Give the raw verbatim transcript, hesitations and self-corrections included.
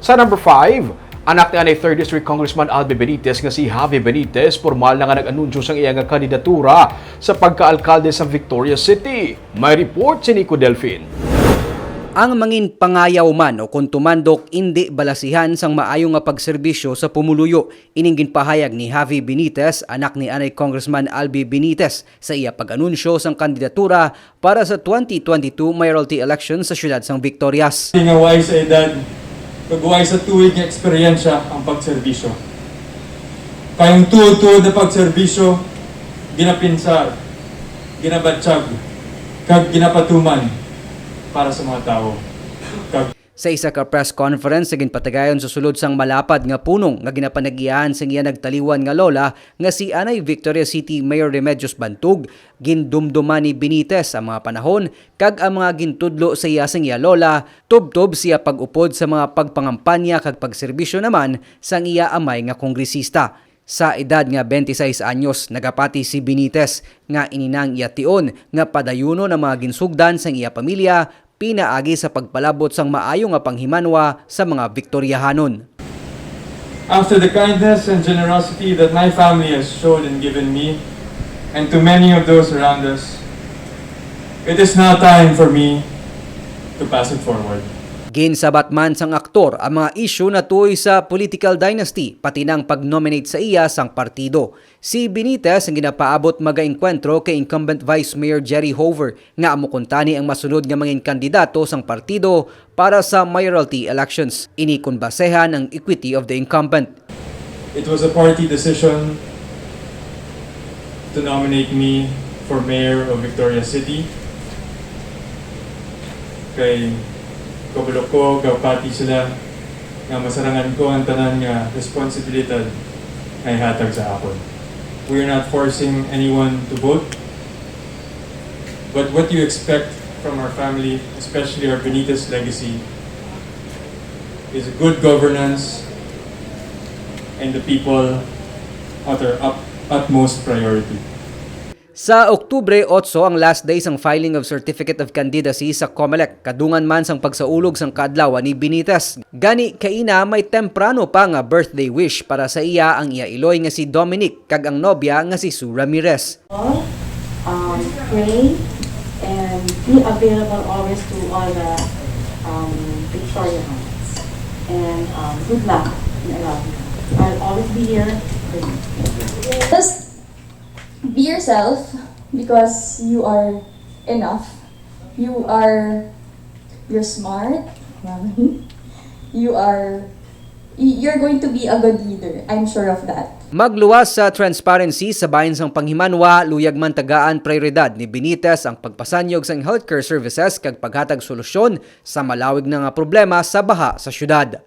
Sa number five, anak ni anay third District Congressman Albi Benitez nga si Javi Benitez, pormal na nga nag-anunsyo sang iya nga kandidatura sa pagka-alkalde sa Victoria City. May report si Nico Delfin. Ang mangin pangayaw man o kon tumandok, indi balasihan sang maayo nga pagserbisyo sa pumuluyo. Ining ginpahayag ni Javi Benitez, anak ni anay Congressman Albi Benitez, sa iya pag-anunsyo sang kandidatura para sa twenty twenty-two mayoralty election sa siyudad sang Victorias. Nga wais sa edad, kag wais sa tuig nga eksperyensya ang pagserbisyo. Kay ang tuod-tuod na pagserbisyo, ginapinsar, ginabatyag, kag ginapatuman para sa mga tawo. Kag Sa isa ka press conference nga ginpatigayon sa sulod sang malapad nga punong nga ginapanag-iyahan sang iya nagtaliwan nga lola nga si anay Victoria City Mayor Remedios Bantug, gindumduman ni Benitez ang mga panahon kag ang mga gintudlo sa iya sang iya lola tubtob siya pag-upod sa mga pagpangampanya kag pagserbisyo naman sang iya amay nga kongresista. Sa edad nga twenty-six anyos, nagapati si Benitez nga ini na ang iya tion nga padayunon ang mga ginsugdan sang iya pamilya pinaagi sa pagpalabot sang maayo nga panghimanwa sa mga Victoriahanon. After the kindness and generosity that my family has showed and given me, and to many of those around us, it is now time for me to pass it forward. Ginsabat man sang aktor ang mga isyu natuy sa political dynasty, pati na ang pag-nominate sa iya sang partido. Si Benitez ang ginapaabot magaengkwentro kay incumbent Vice Mayor Jerry Hover nga amo kuntani ang masunod nga mangin kandidato sang partido para sa mayoralty elections. Ini kon basehan ang equity of the incumbent. It was a party decision to nominate me for mayor of Victoria City. Kay kabalo ko, gapati sila nga masarangan ko ang tanan nga responsibilidad nga ihatag sa akon. We are not forcing anyone to vote, but what you expect from our family, especially our Benitez legacy, is good governance and the people at our up-, utmost priority. Sa Oktubre otso ang last day sang filing of Certificate of Candidacy sa Comelec, kadungan man sang pagsaulog sang kaadlawan ni Benitez. Gani, kaina may temprano pa nga birthday wish para sa iya ang iya iloy nga si Dominic kag ang nobya nga si Sue Ramirez. Um, pray and be available always to all the, um, Victorians. And, um, good luck in a love. I'll always be here for you. Just be yourself because you are enough. You are, you're smart. You are, y-, you're going to be a good leader. I'm sure of that. Magluwas sa transparency sa bahin sang panghimanwa, luyag man tagaan prioridad ni Benitez ang pagpasanyog sang healthcare services kag paghatag solusyon sa malawig na nga problema sa baha sa syudad.